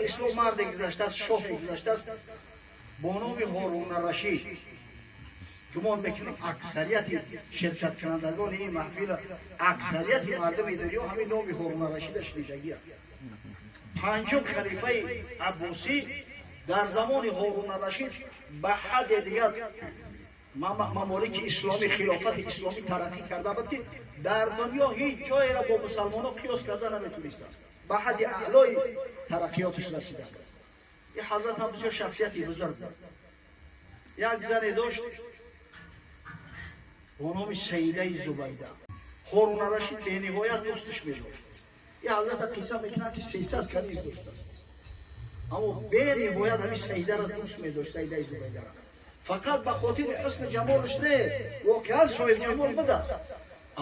ислом марде гузаштааст, шоҳе гузаштааст бо номи Ҳорун Рашид. Гумон мекунам, аксарияти ширкаткунандагони ин маҳфила, аксарияти мардуми дунё ҳамин номи Ҳорун Рашида шунидагианд. Панҷум халифаи Аббосӣ. Дар замони Ҳорун Рашид ба ҳадде дигар мамолики исломӣ, хилофати исломӣ тараққӣ карда буд, ки дар дунё ҳеҷ ҷоеро бо мусалмонҳо қиёс карда наметонистанд. Ба ҳадди аълои тараққиёташ расида. Ин ҳазрат ҳам бисёр шахсияти бузург буд. Як зане дошт бо номи Саидаи Зубайда. Ҳоруна Рашид бениҳоят дӯсташ медошт. Ин ҳазрата қисса мекунад, ки 300 каниз доштааст, аммо бениҳоят ҳамин Саидаро дӯст медошт. Саидаи Зубайдара фақат ба хотири ҳусни ҷамолаш не, воқеан соҳибҷамол будааст,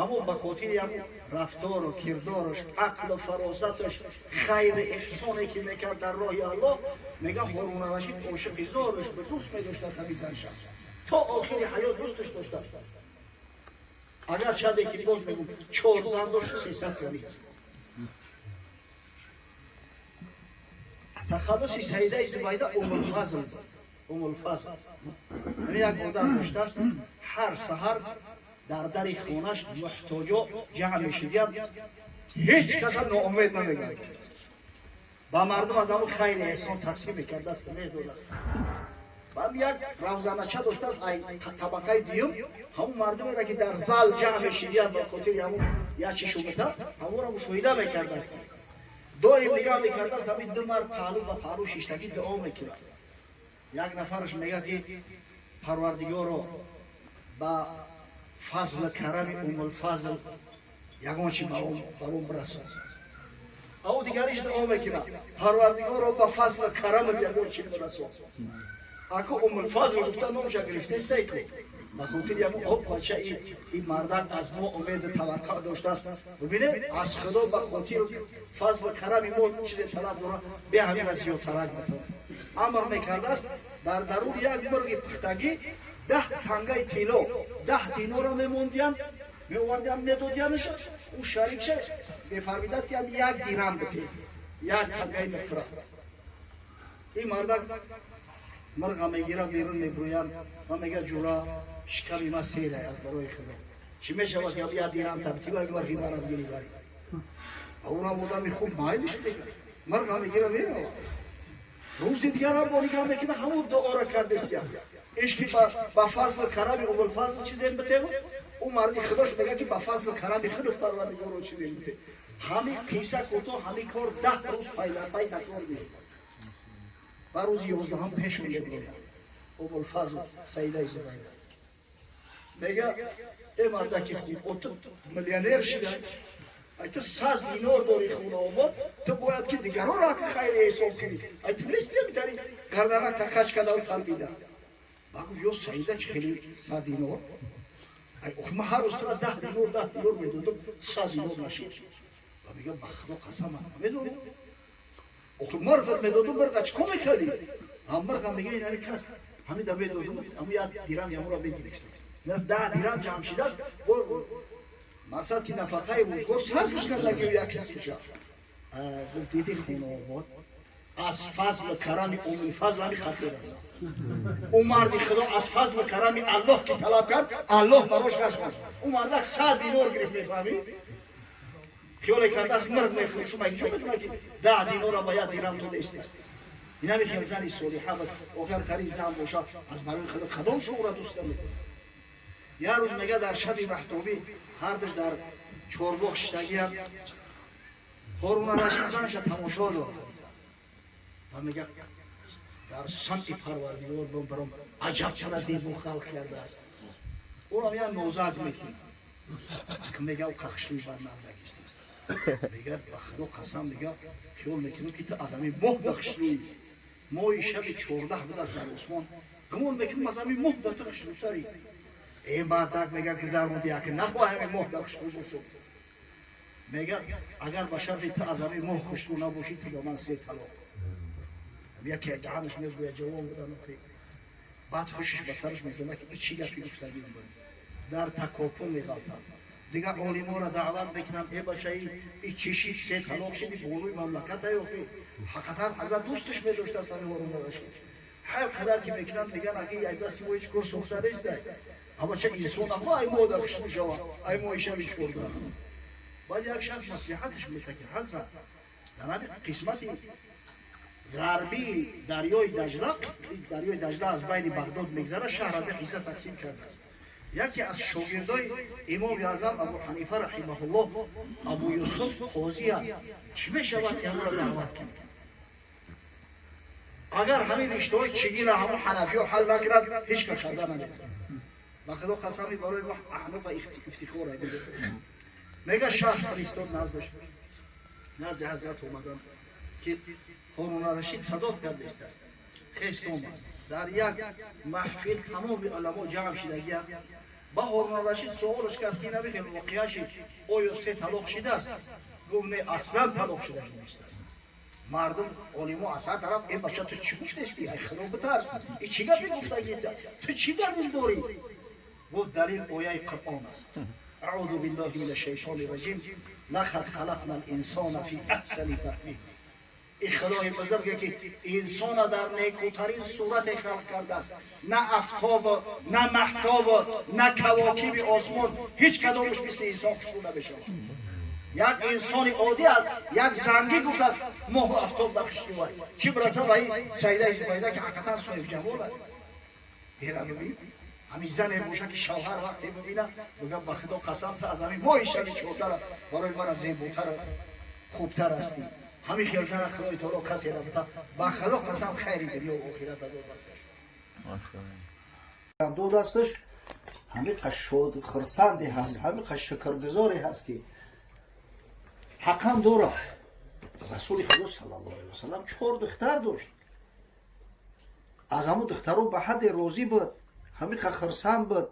аммо ба хотири ҳамун рафтору кирдораш, ақлу фаросаташ, хайри эҳсоне, ки мекард дар роҳи Аллоҳ. Мега, Ҳоруна Рашид ошиқи зораш ба дӯст медоштааст ҳамин занша. То охири ҳаёт дӯсташ доштааст, агар чанде ки, боз мегум, чор зан дошт, 300 каниз. Тахаллуси Саидаи Зубайда Умулфазл. Умулфазл ҳамин як одат доштааст: ҳар саҳар дар дари хонаш муҳтоҷо ҷамъ мешидиям, ҳеҷ каса ноумед намегардонад. Ба мардум аз ҳамун хайри эҳсон тақсим мекардааст, медодааст. Баъд як равзанача доштааст, ай табақаи дуюм. Ҳамун мардумеро, ки дар зал ҷамъ мешидиянд, ба хотири ҳамун як чи шубата, ҳамонро мушоҳида мекардааст. Доим нигоҳ мекардааст, ҳамин ду мард паҳлӯ ба паҳлӯ шиштагӣ дуо мекунад. Як нафараш мегӯяд, ки Парвардигоро, ба фазли карами Умулфазл ягон чи баром бирасон. Ав дигариш дуо мекунад: Парвардигоро, ба фазли карамат ягон чи бирасон. Аку Умулфазл гуфта номша гирифтестай ку, ба хотири ҳамун об бача ин мардак аз мо умеду таваққӯъ доштааст. Бибине, аз Худо ба хотири фазли карами мо чизе талаб дора, бе ҳамина зиёдтарак битон. Амр мекардааст, дар даруни як мурғи пухтагӣ 10 тангаи тилло, 10 динорро мемондиянд, меовардиям, медодиянаш. Ӯ шарикша мефармидааст, ки ҳам як дирам битед, як тангаи нуқра. Ин мардак мурға мегира, берун мебурӯянд ва мега: «Ҷура, шиками ма серай, аз барои Худо, чӣ мешавад, ки як дирам табити ва мурғи мара бигири бари?» Ӯрам одами хуб, майлиш мега, мурға мегира, мерава. Рӯзи дигар ҳам бо нигоҳ мекунад, ҳамун дуоро кардестия ишки ба фазли карами Умулфазл чизе битем. Ӯ марди худош мега, ки ба фазли карами худат, Парвардигоро, чизе бите. Ҳамин қисса кӯтоҳ, ҳамин кор 10 рӯз пайдарпай такрор меёбад ва рӯзи 11-ум пешон мебирояд Умулфазл, Саидаи Зубайда. Мега: «Э мардаки хуб, ту миллионер шида, ай ту 100 динор дори, хунаобод, ту бояд ки дигаронро хайри эҳсон кунӣ. Ай ту нести митари гарданак такач кардаву талбида?» Ба гуфт: «Ё Саида, чӣ хели 100 динор? Ай охи ман ҳар рӯз тура 10 динор, 10 динор медодам, 100 динор нашуд?» Ба мега: «Ба Худо қасам, ман намедонам. Охи мурғат медодум, мурға чӣ кор мекардӣ?» Ҳам мурға, мега, ин ҳами кас ҳамида медодум, ҳамун як дирам ямуро мегирифтам. 10 дирам ҷамъ шидааст, мақсад ки нафақаи рӯзгор сарфш кардаги як қисмша. Гуфт: «Диди, хунообод, аз фазли карами Умулфазл ҳами хат мерасад. Ӯ марди Худо аз фазли карами Аллоҳ ки талаб кард, Аллоҳ барош расонд. Ӯ мардак 100 динор гирифт. Мефаҳмӣ, хиёле кардааст, мурғ мефурӯшум. Ай ҷо медонад, ки 10 динора ба як дирам додааст? Инами хел зани солиҳа буд. Охирам тари зан боша, аз барои Худо кадом шуғра дӯст намекунад?» Як рӯз, мега, дар шаби маҳтобӣ ҳардуш дар чорбоғ шиштагиям. Ҳоруна Рашид занша тамошо дорад ва мега: «Дар самъи Парвардигор бом баром, аҷабтара зебо халқ кардааст». Ӯрам як нозак мекунад. Мега, ӯ қахшӯи бад навдагист. Мега: «Ба Худо қасам, мега, хиёл мекунам, ки ту аз ҳамин моҳ да хушрӯӣ. Моҳи шаби 14 будааст дар осмон, гумон мекунам, аз ҳамин моҳ да ту хушрӯтарӣ». Э мардак, мега, гузаронди, аки нахоҳ ҳамин моҳ да хушрӯ бошад. Мега: «Агар ба шарти ту аз ҳамин моҳ хушрӯ набошӣ, ту ба ман се талоқ». Яке даҳанаш мегӯяд, ҷавон будан охи. Баъд ҳушиш ба сараш мезанад, ки и чӣ гапи гуфтагӣ буд. Дар такопӯ меғалтад. Дигар олиморо даъват мекунанд, э бачаи и чӣ шид, се талоқ шиди, болои мамлакат ай охи. Ҳақиқатан ҳазрат дӯсташ медоштааст ҳамин Ҳорун Рашид. Ҳар қадар ки мекунанд, мегӯянд, аги ай дасти мо ҳеҷ кор сохта нестай. Ҳамача инсон ахо ай мо дар хушрӯ шавад, ай мо ишави чорда. Баъд як шахс маслиҳаташ метад, ки ҳазрат, дар ҳамин қисмати ғарбии дарёи Даҷла, дарёи Даҷла аз байни Бағдод мегзарад, шаҳра ду ҳисса тақсим кардааст. Яке аз шогирдои имоми аъзам Абу Ҳанифа раҳимаҳуллоҳ, Абу Юсуф қозӣ аст. Чӣ мешавад ки ҳамонро даъват кунем? Агар ҳамин риштаҳои чигина ҳамон ҳанафиҳо ҳал накунад, ҳеҷ кас карда наметавонад. Ба худо қасами, барои мо аҳнофа ифтихор. Мега, шахс фиристод наздаш, назди ҳазрат омадан, ки Ҳорун Рашид садод кардааст. Хест омад. Дар як маҳфил тамоми уламо ҷамъ шидагиянд. Ба Ҳорун Рашид суолаш кард, ки набихел воқеа шид, оё се талоқ шидааст? Гуфт, не, аслан талоқ шуда нест. Мардум, олимо аз ҳар тараф: э бача, ту чӣ гуфтести? Ай худо битарс, и чӣ гапе гуфтагӣ? Ту чӣ далил дорӣ? Гуфт, далил ояи Қуръон аст. أعوذ بالله من الشيطان الرجيم، لقد خلقنا الإنسان في أحسن تقويم. И худои бузурге ки инсона дар некӯтарин сурате халқ кардааст, на афтобу, на маҳтобу, на кавокиби осмон ҳеҷ кадомаш мисли инсон хушрӯ намешавад. Як инсони оддӣ аст, як зангӣ гуфтааст, моҳу афтоб дар хушрӯвай чӣ бираса ба ин Сайидаи Зубайда, ки ҳақиқатан соҳибҷамол аст. Ера бибин, ҳамин зане боша, ки шавҳар вақте бибина, бигӯяд, ба худо қасам, аз ҳамин моҳи шаби чордара барои мана зеботар, хубтар ҳастӣ. Ҳамин хел зана худои таоло касеро бита, ба худо қасам, хайри дунё охират дод дасташ, дод дасташ. Ҳамин шод хурсанде ҳаст, ҳамин шукргузоре ҳаст, ки ҳаққам дорад. Расули худо саллаллоҳу алайҳи васалам чор духтар дошт. Аз ҳамун духтаро ба ҳадде розӣ буд, ҳамин хурсанд буд.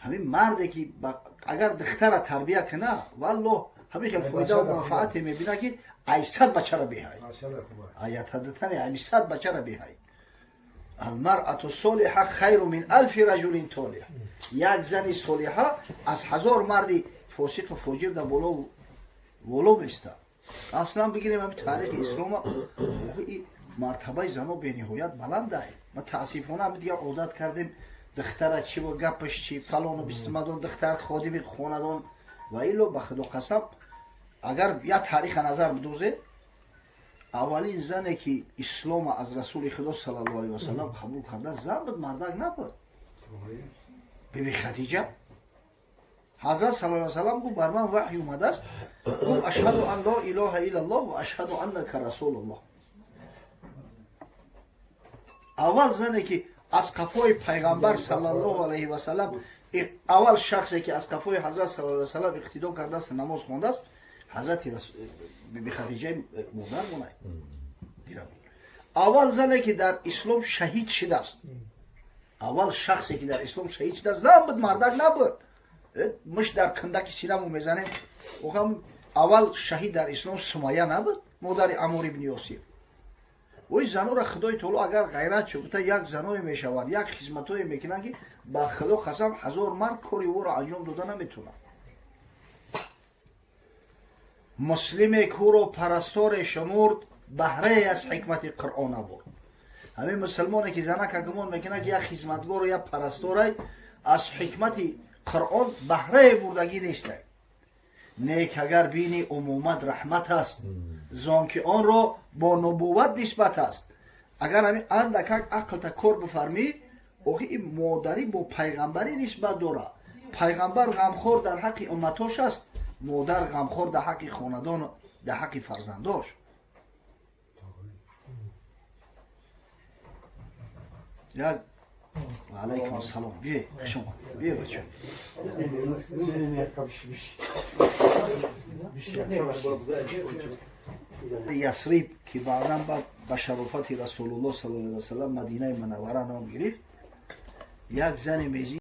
Ҳамин марде ки агар духтара тарбия куна, валлоҳ, ҳамин хел фоидаву манфаате мебина, ки ай 100 бачара беҳай, аятадатани ами 100 бачара беҳай. المرأة الصالحة خير من ألف رجل طالح. Як зани солиҳа аз 1000 марди фосиқу фоҷир дар боло воло места. Аслан бигирем ҳами таърихи ислома, мартабаи зано бениҳоят баландай. Ма таассифона ҳами дигар одат кардем, духтара чи ва гапаш чи, фалону бистумадон, духтар ходими хонадон ва ило. Ба худо қасам, агар як таъриха назар бидозем, аввалин зане ки ислома аз расули худо саллаллоҳу алайҳи васалам қабул карда, зан буд, мардак набуд, биби Хадиҷа. Ҳазрат саллаллоҳу алайҳи васалам гуфт, бар ман ваҳй омадааст. Гуфт, أشهد أن لا إله إلا الله وأشهد أنك رسول الله. Аввал зане ки аз қафои пайғамбар саллаллоҳу алайҳи васалам, аввал шахсе ки аз қафои ҳазрат саллаллоҳу алайҳи васалам иқтидо кардааст, намоз хондааст, ҳазрати биби Хадиҷаи модар монай. Аввал зане ки дар ислом шаҳид шидааст, аввал шахсе ки дар ислом шаҳид шидааст, зан буд, мардак набуд. Муш дар кундаки синаму мезанем. Охам аввал шаҳид дар ислом Сумая набуд, модари Амор ибни Ёсир? Ой, занора худои таоло агар ғайрат шуд, як заное мешаванд, як хизматое мекунанд, ки ба худо қасам, 1000 мард кори ӯро анҷом дода наметавонад. Муслиме кӯро парасторе шумурд, баҳрае аз ҳикмати Қуръон набурд. Ҳамин мусулмоне ки занака гумон мекунад, ки як хизматгору як парасторай, аз ҳикмати Қуръон баҳрае бурдагӣ нестай. Нек агар бини, умумат раҳмат аст, зон ки онро бо нубувват нисбат аст. Агар ҳамин андакак ақлта кор бифармӣ, охи, ин модарӣ бо пайғамбарӣ нисбат дорад. Пайғамбар ғамхор дар ҳаққи умматош аст, модар ғамхор дар ҳаққи хонадон, дар ҳаққи фарзандош. Як алайкум ассалом, бие, хуш омадед, бие, бача. Ясриб, ки баъдан ба шарофати Расулуллоҳ саллаллоҳу алайҳи васалам Мадинаи Мунаввара ном гирифт, як зане мези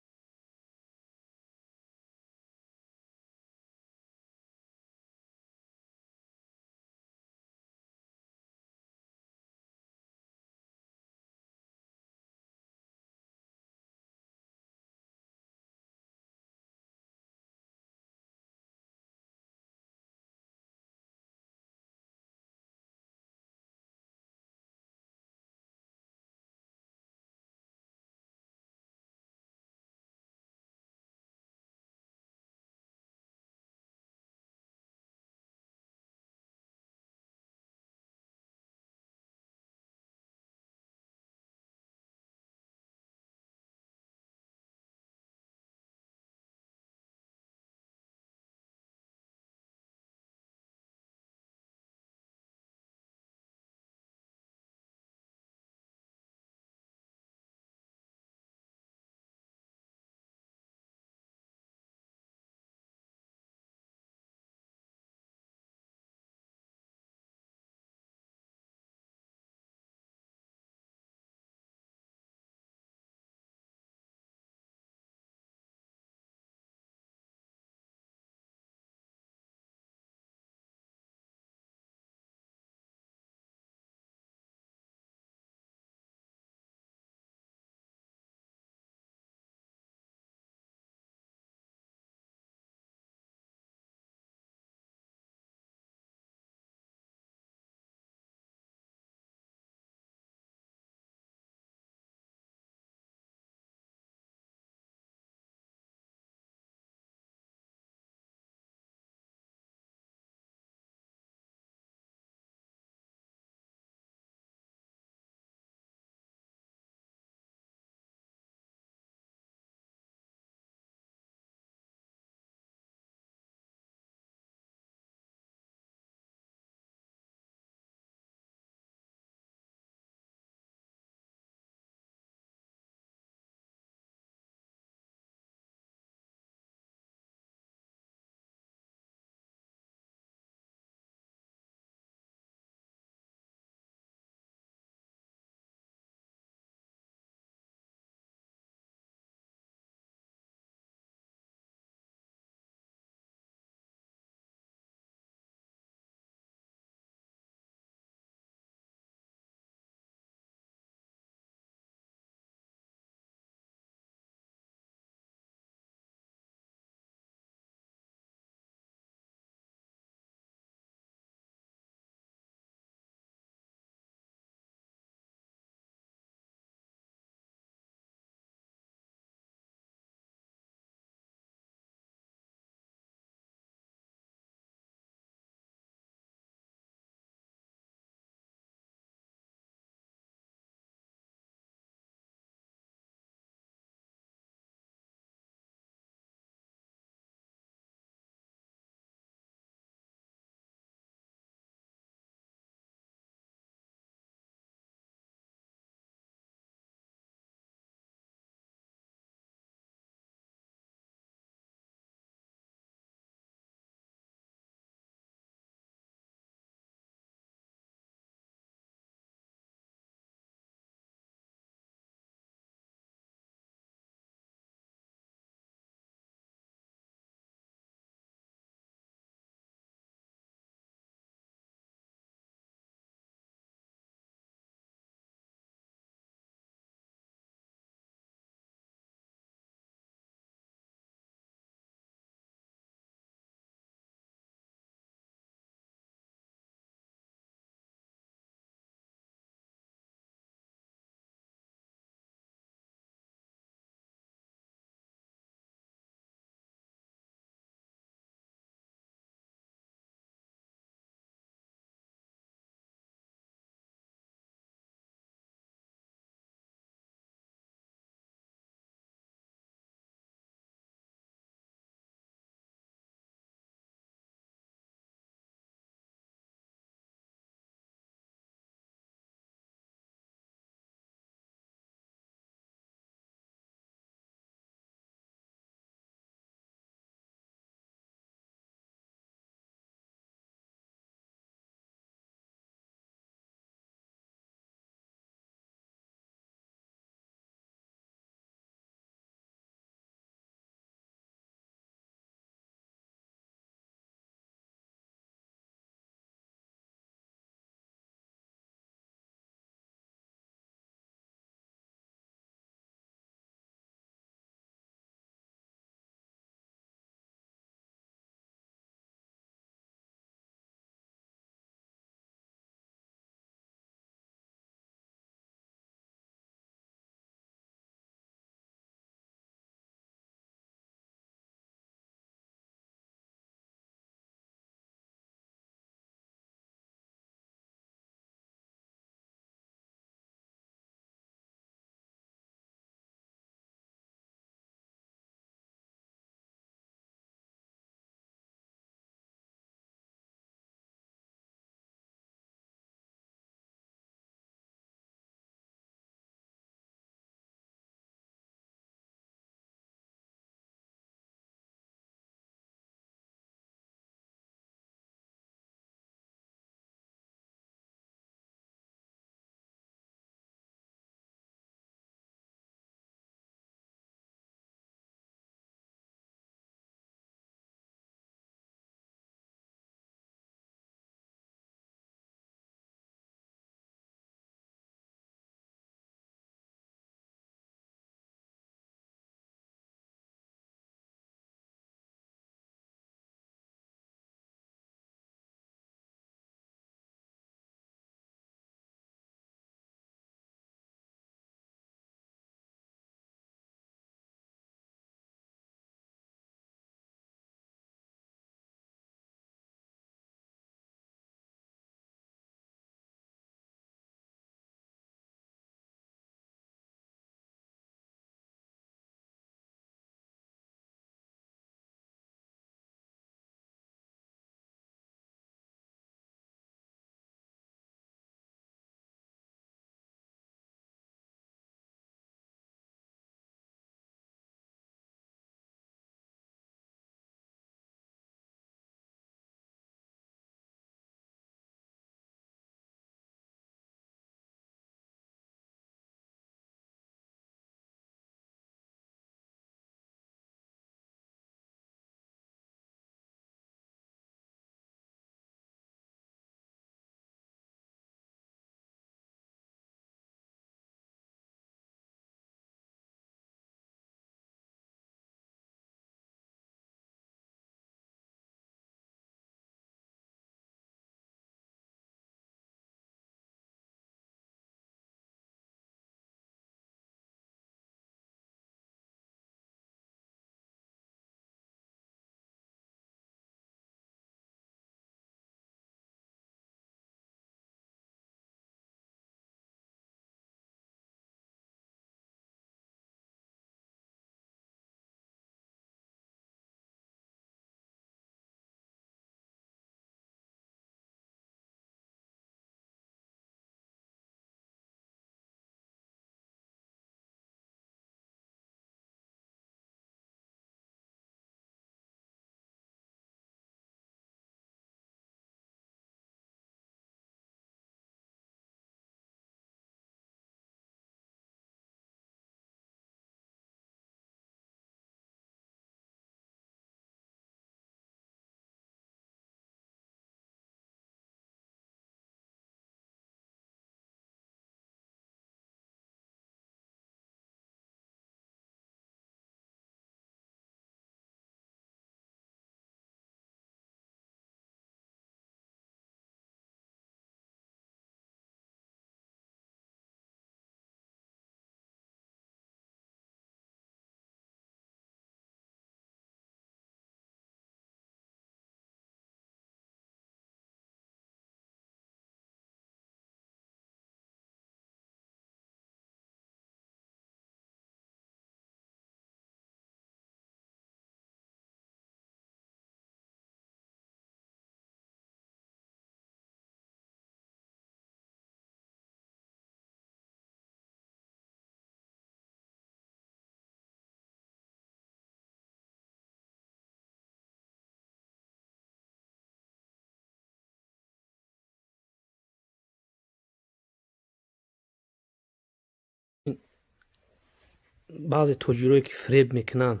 Баъзе тоҷирое ки фиреб мекунанд,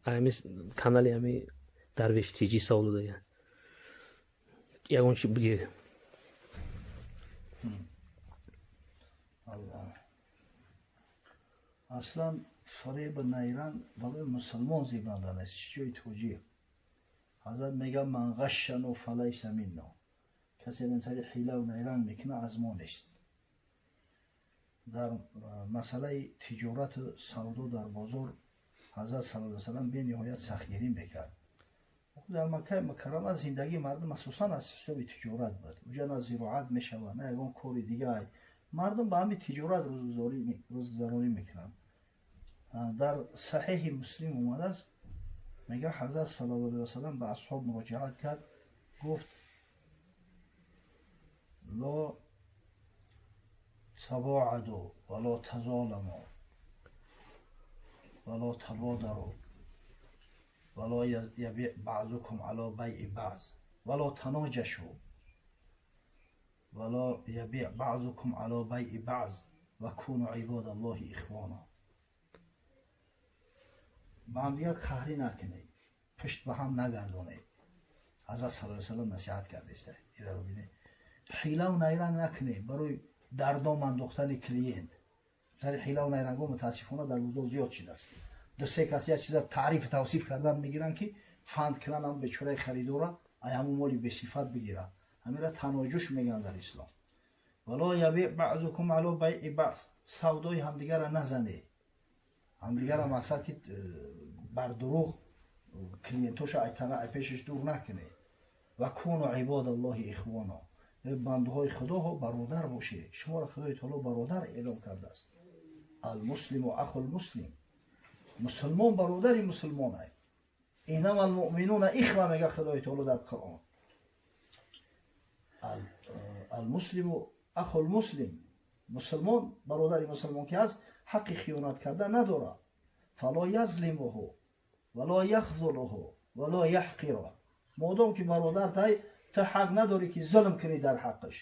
ами канали ами Дарвеш Тиҷи савол додага, ягон чи бигӯ. Аслан фиреби найранг барои мусулмон зебанда нест, чӣ ҷои тоҷир. Ҳазрат мегӯяд: ман ғашшану фалайса минно, касе намтари ҳилаву найранг мекунад, аз мо нест. Дар масъалаи тиҷорату савдо дар бозор ҳазрат саллаллоҳу алайҳи васаллам бениҳоят сахтгирӣ мекард. Дар Маккаи Мукаррама зиндагии мардум асосан аз ҳисоби тиҷорат буд. Уҷа на зироат мешавад, на ягон кори дигар. Мардум ба ҳамин тиҷорат рӯзгузаронӣ мекунанд. Дар Саҳеҳи Муслим омадааст, мегӯяд ҳазрат саллаллоҳу алайҳи васаллам ба асҳоб муроҷиат кард, гуфт: ло табоаду вало тазоламу вало табодару вало ябиъ баъзукум ало байъи баъз вало таноҷашу вало ябиъ баъзукум ало байъи баъз ва куну ибодаллоҳи ихвона. Ба ҳамдигар қаҳрӣ накунед, пушт ба ҳам нагардонед. Ҳазрат саллаллоҳу алайҳи васаллам насиҳат кардааст. Инро бинед, ҳилаву найранг накунед барои дардом андохтани клиент. Масалан, ҳилаву найрангҳо мутаассифона дар бозор зиёд шудааст. Ду се кас як чиза таърифу тавсиф кардан мегиранд, ки фанд кунанд, ҳам бечораи харидора ай ҳамун моли бесифат бигирад. Ҳаминро таноҷуш мегӯянд дар ислом. Вало ябиъ баъзукум ало байъи баъз, савдои ҳамдигарро назанед. Ҳамдигарро мақсад ки бар дурӯғ клиентоша айтана ай пешаш дур накунед. Ва куну ибодаллоҳи ихвона, бандуҳои худоҳо бародар бошед. Шуморо Худои таоло бародар эълон кардааст. Алмуслиму ахулмуслим, мусулмон бародари мусулмон ай. Инама алмуъминуна ихва, мега Худои таоло дар Қуръон. Алмуслиму ахулмуслим, мусулмон бародари мусулмон ки ҳаст, ҳаққи хиёнат карда надорад. Фало язлимуҳу вало яхзулуҳу вало яҳқируҳ. Модом ки бародар тай, ту ҳақ надорӣ ки зулм кунӣ дар ҳаққаш,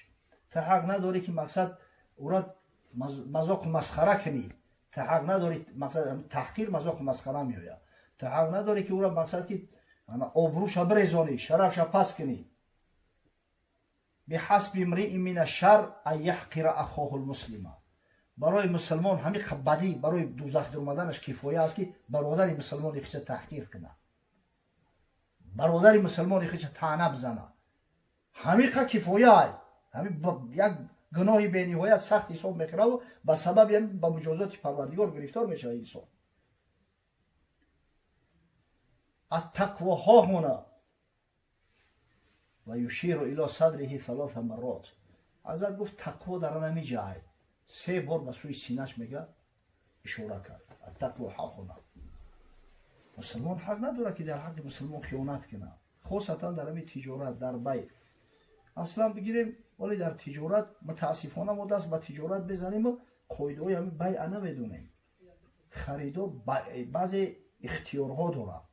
ту ҳақ надорӣ ки мақсад ӯра мазоқу масхара кунӣ, ту ҳақ надорӣ, мақсад таҳқир мазоқу масхара меояд, ту ҳақ надорӣ ки ӯра мақсад ки обрӯша бирезонӣ, шарафша пас кунӣ. Биҳасби имриин мин ашшар ан яҳқира ахоҳу лмуслима. Барои мусулмон ҳамин бадӣ, барои дузах дуромаданаш кифоя аст, ки бародари мусулмони хича таҳқир кунад, бародари мусулмони хича таъна бизанад. Ҳамиқа кифоя ай. Ҳамин як гуноҳи бениҳоят сахт ҳисоб мекунаву ба сабаби ҳамин ба муҷозоти Парвардигор гирифтор мешавад инсон. Аттақво ҳоҳуна ва юширу ило садриҳи салоса маррот. Ҳазрат гуфт: тақво дар ҳамин ҷай. Се бор ба сӯи синаш мега ишора кард. Аттақво ҳоҳуна. Мусулмон ҳақ надорад, ки дар ҳаққи мусулмон хиёнат кунад, хосатан дар ҳамин тиҷорат, дар байъ. Аслан бигирем, вале дар тиҷорат мутаассифона мо даст ба тиҷорат безанему қоидаҳои ҳамин байъа намедонем. Харидор баъзе ихтиёрҳо дорад,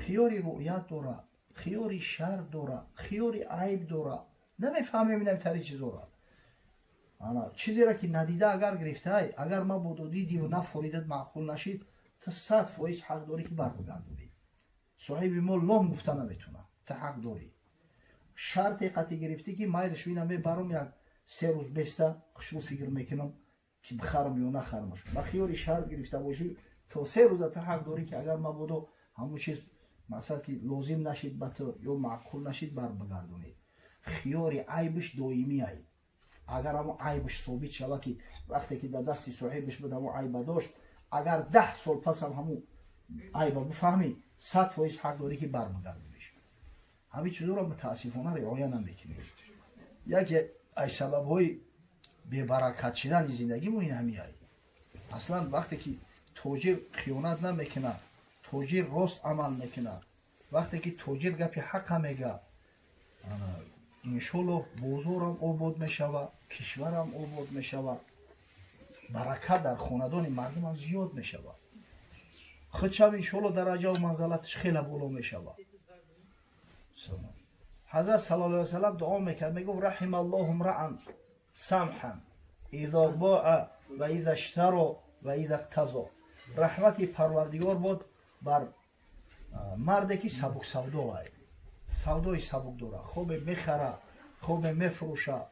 хиёри рӯят дорад, хиёри шарт дорад, хиёри айб дорад. Намефаҳмем инамтари чизора. Ана чизеро ки надида агар гирифтай, агар мабодо дидиву нафоридат, маъқул нашид, ту 100% ҳақ дорӣ, ки барбигардонӣ. Соҳиби мол лом гуфта наметавонад, ту ҳақ дорӣ. Шарте қатъӣ гирифтӣ, ки майлаш вина мебарам, як се рӯз беста хушрӯ фикр мекунам, ки бихарам ё нахарамаш. Ба хиёри шарт гирифта бошӣ, то 3 рӯза ту ҳақ дорӣ, ки агар мабодо ҳамон чиз мақсад ки лозим нашид ба ту ё маъқул нашид, барбигардонӣ. Хиёри айбиш доимӣ ай. Агар ҳамон айбиш собит шавад, ки вақте ки дар дасти соҳибаш буд ҳамон айба дошт, агар 10 сол пасам ҳамон айба бифаҳмӣ, 100% ҳақ дорӣ, ки барбигардониш. Ҳамин чизоро мутаассифона риоя намекунем. Яке аз сабабҳои бебаракат шидани зиндагимо ин ҳамин ай. Аслан вақте ки тоҷир хиёнат намекунад, тоҷир рост амал мекунад, вақте ки тоҷир гапи ҳақа мегӯяд, иншоллоҳ бозорам обод мешавад, кишварам обод мешавад, баракат дар хонадони мардумам зиёд мешавад, худшам иншоллоҳ дараҷаву манзалаташ хеле боло мешавад. Ҳазрат саллаллоҳу алайҳи васаллам дуо мекард, мегуфт: раҳималлоҳу мраан самҳан изо боа ва иза иштаро ва иза иқтазо. Раҳмати Парвардигор бод бар марде ки сабук савдоай, савдои сабук дора, хобе мехара, хобе мефурӯша,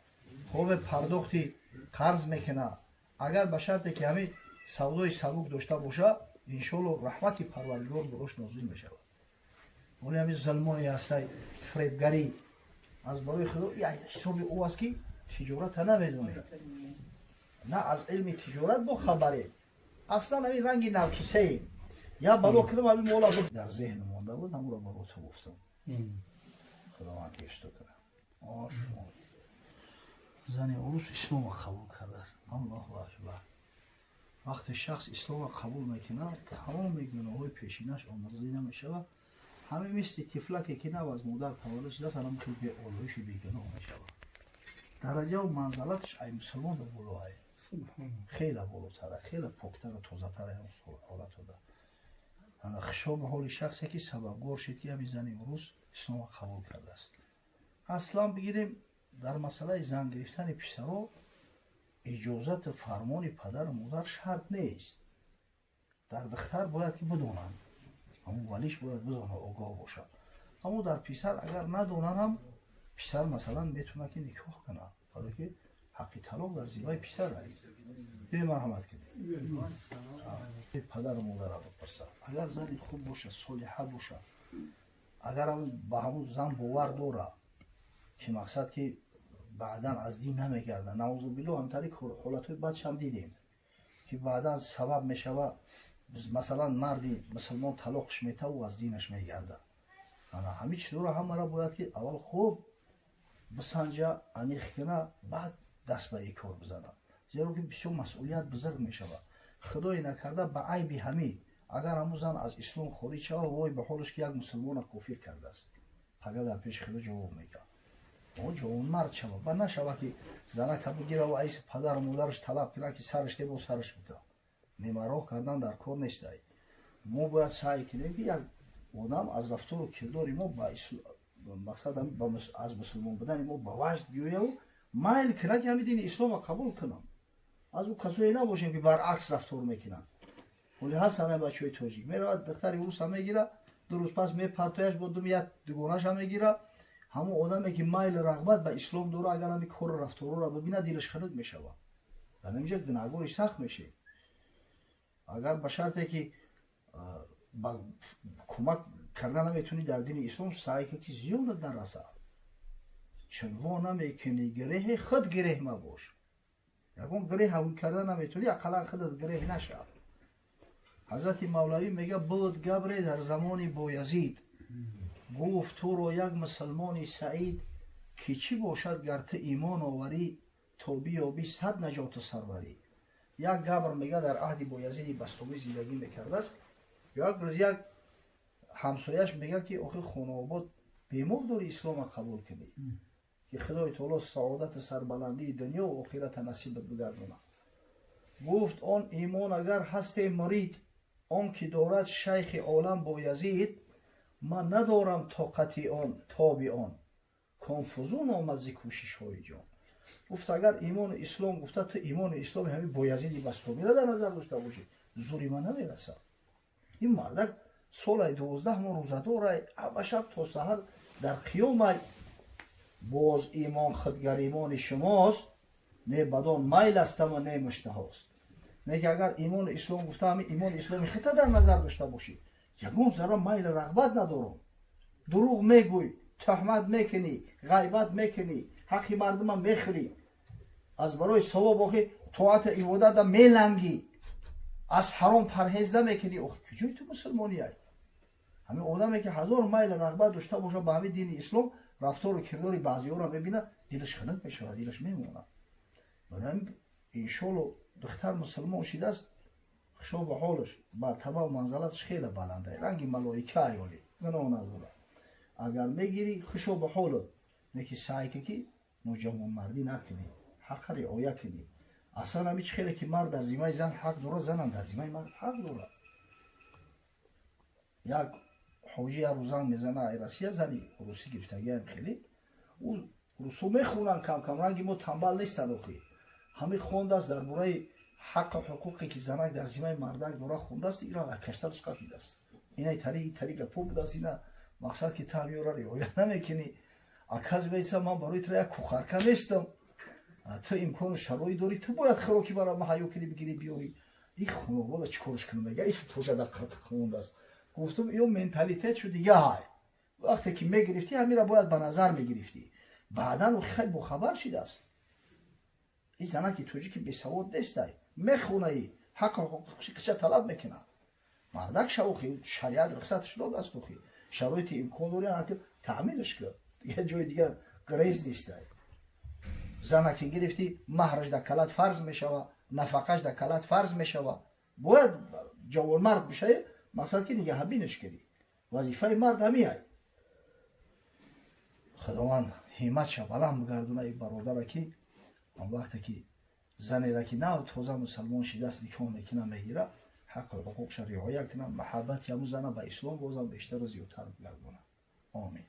хобе пардохти қарз мекуна. Агар ба шарте ки ҳамин савдои сабук дошта боша, иншоалло, раҳмати Парвардигор барош нозил мешавад. Оли ҳамин зулмоне ҳастай, фиребгарӣ аз барои Худо ҳисоби ӯ аст, ки тиҷората намедонем, на аз илми тиҷорат бо хабарем, аслан ҳамин ранги навкисаем. Я бало кунам, ҳамин мола дар зеҳн монда буд, ҳамуро баро ту гуфтам. Худованд гифту кунад. Зани урус ислома қабул кардааст. Аллоҳу акбар! Вақте шахс ислома қабул мекунад, тамоми гуноҳҳои пешинаш омӯрзида мешавад. Ҳамин мисли тифлаке ки нав аз модар таваллуд шудааст, ҳамин хел беолоишу бегуноҳ мешавад. Дараҷаву манзалаташ ай мусулмон болоай, хеле болотара, хеле поктару тозатара ҳолатода. Ана хушоби ҳоли шахсе ки сабабгор шид, ки ҳамин зани урус ислома қабул кардааст. Аслан бигирем, дар масъалаи зан гирифтани писаро иҷозату фармони падару модар шарт нест. Дар духтар бояд ки бидонанд, ҳамун валиш бояд бидонад, огоҳ бошад. Аммо дар писар агар надонанд ҳам, писар, масалан, метавонад ки никоҳ кунад, барое ки ҳаққи талоқ дар зиммаи писар. Бемарҳамат кунед, падару модарро бипурсад. Агар зани хуб бошад, солиҳа бошад, агар ба ҳамун зан бовар дорад, ки мақсад ки баъдан аз дин намегардад, наузубилло, ҳамтари ҳолатҳои бадшам дидем, ки баъдан сабаб мешавад, масалан, марди мусулмон талоқш метаву аз динаш мегардад. Ана ҳамин чизҳоро ҳамаро бояд ки аввал хуб бисанҷа, аниқ куна, баъд даст ба ин кор бизанад, зеро ки бисёр масъулият бузург мешавад. Худое накарда, ба айби ҳамин агар ҳамун зан аз ислом хориҷ шавад, вой ба ҳолаш, ки як мусулмона кофир кардааст, пага дар пеши Худо ҷавоб мекард. Ҷавонмард шава ба нашава, ки занака бигираву айси падару модараш талаб кунад, ки сараш дебо сараш бита. Нимароҳ кардан дар кор нестай. Мо бояд саъй кунем, ки як одам аз рафтору кирдори мо ба мақсад аз мусулмон будани мо ба ваҷд биёяву майл кунад, ки ҳамин дини ислома қабул кунам. Аз ӯ касое набошем, ки баръакс рафтор мекунанд. Ҳоли ҳастанд бачаҳои тоҷик, меравад, духтари руса мегира, 2 рӯз пас мепартояш, бо дум як дугонаша мегира. Ҳамон одаме ки майлу рағбат ба ислом дора, агар ҳамин кору рафторҳоро бибинад, дилаш хунук мешавад. Дар инҷа гунаҳгори сахт мешед. Агар ба шарте ки ба кӯмак карда наметавонӣ дар дини ислом, саъй кун, ки зиёнат нарасад. Чун во намекунӣ гиреҳе, худ гиреҳ мабош. Ягон гиреҳ карда наметавонӣ, ақаллан худат гиреҳ нашав. Ҳазрати Мавлавӣ мега: буд габре дар замони Боязид, гуфт туро як мусулмони саид, ки чӣ бошад, гар ту имон оварӣ, то биёбӣ сад наҷоту сарварӣ. Як габр, мега, дар аҳди Боязиди Бастомӣ зиндагӣ мекардааст. Як рӯз як ҳамсояш мега, ки охи, хонаобод бемор дорӣ, ислома қабул кунӣ, ки Худои таоло саодату сарбаландии дунё охирата насибат бигардонад. Гуфт: он имон агар ҳасте мурид, он ки дорад шайхи олам Боязид, ман надорам тоқати он, тоби он кон фузун омад зи кӯшишҳои ҷон. Гуфт: агар имону ислом гуфта, ту имону исломи ҳамин Боязиди Бастомиро дар назар дошта бошӣ, зури ман намерасад. Ин мардак солай 12 моҳ рӯзадорай, ҳама шаб то саҳар дар қиёмай. Боз имон худгар имони шумост, не бадон майл астаму не муштаҳост. Не ки агар имону ислом гуфта, ҳамин имону исломи хита дар назар дошта бошӣ, ягон зарра майлу рағбат надорам. Дурӯғ мегӯй, туҳмат мекунӣ, ғайбат мекунӣ, ҳаққи мардума мехӯрӣ, аз барои савоб охи тоату ибодата мелангӣ, аз ҳаром парҳез намекунӣ, охи куҷои ту мусулмонияй? Ҳамин одаме ки ҳазор майлу рағбат дошта боша ба ҳамин дини ислом, рафтору кирдори баъзиҳоро мебинад, дилаш хунук мешавад, дилаш мемонад. Барои иншолло, духтар мусулмон шидааст, хушо ба ҳолаш, мартабаву манзалаташ хеле баланда, ранги малоика аёли, гуноҳ надорад. Агар мегирӣ, хушо ба ҳолат, неки саъй ки ноҷавонмардӣ накунӣ, ҳаққа риоя кунӣ. Аслан ҳами чи хеле ки мард дар зиммаи зан ҳақ дорад, занам дар зиммаи мард ҳақ дорад. Як ҳоҷи як рӯз занг мезана ай Россия, зани русӣ гирифтагиам. Хеле ӯ русо мехонанд кам кам, ранги мо тамбал нестанд. Охи, ҳамин хондааст дар бораи Ҳаққу ҳуқуқе ки занак дар зимаи мардак дора, хондааст, ира каштараш қапидааст. Ина тари гапо будааст, ина мақсад ки ту ҳамёра риоя намекунӣ. Оказывается, ман барои тура як кухарка нестам. Ту имкону шароит дорӣ, ту бояд хӯроки бара маҳайё кунӣ, бигирӣ, биёрӣ. И хонавода чӣ корш кунам? Мега, иш тоша дар қиртиқ мондааст. Гуфтум, ё менталитет шу дига ҳай. Вақте ки мегирифтӣ, ҳамира бояд ба назар мегирифтӣ. Баъдан хай бохабар шидааст. Ин занаки тоҷики бесавод нестай, мехонаи, ҳаққу ҳуқуқиша талаб мекунад. Мардак шавохи, шариат рухсатш додааст, охи шароити имкон дори, таъминаш кун. Дигар ҷои дигар грез нестай. Зана ки гирифтӣ, маҳраш дар калат фарз мешава, нафақаш дар калат фарз мешава. Бояд ҷавонмард бишавӣ, мақсад ки нигаҳбинаш кунӣ. Вазифаи мард ҳамиай. Худованд ҳимматша баланд бигардона и бародара, ки он вақте ки занера ки нав тоза мусалмон шидааст, никоҳ мекуна, мегира, ҳаққу ҳуқуқша риоя куна, маҳаббати ҳамун зана ба ислом бозам бештару зиёдтар бигардона. Омин.